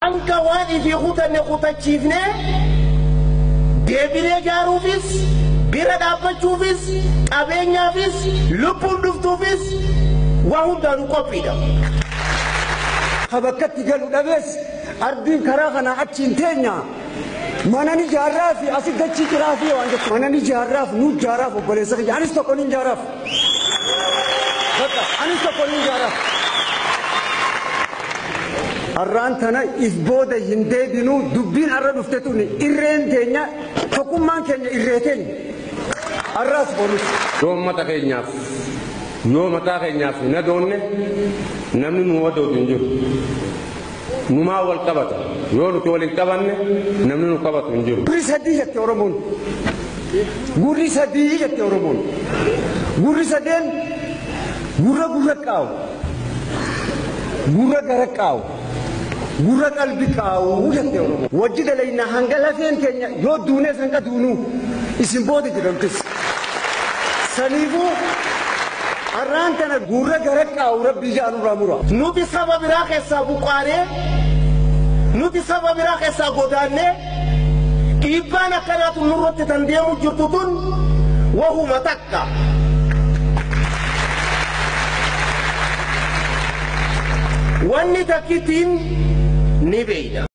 Hanga waan ifii kutanne kutachiifnee deebinee ijaaruufis, bira dhaabbachuufis, qabeenyaafis, lubbuun dhuftuufis waa hundaanuu qophiidha. Ka bakkatti galu dhabees ardiin karaa kanaa achiin teenya mana ni ijaarraa fi asi dachii ciraa fi waan jettu mana ni ijaarraaf nu ijaaraaf obboleessa kiyya anis tokko ni ijaaraaf. Bakka anis tokko ni ijaaraaf. Har'aan tana if booda hin deebinu, dubbiin har'a dhufte tuni irreen teenya, tokkummaan keenya irree teenya. Har'aas borus. Yoo uummata keenyaaf, yoo mataa keenyaaf hin adoonne, namni nu adootu hin jiru. Numaa wal qabata. Yoo nuti wal hin qabanne, namni nu qabatu hin jiru. Gurri sadii jette Oromoon. Gurri sadii jette Oromoon. Gurri sadeen gurra gurra qaawu. Gurra gara qaawu. Gurra qalbi qaawu jette Oromoon. Wajji dalaynaa hanga lafeen keenya yoo duunees hanga duunuu isin booda jedhamtis. Saniifuu har'aan tana gurra gara qaawu rabbii jaalurraa mura. Nuti saba biraa keessaa buqqaanee, nuti saba biraa keessaa godaannee, dhiibbaan akkanaatu nurratti tan deemu jirtu tun wahuma takka. Wanni takkittiin ni beeyna.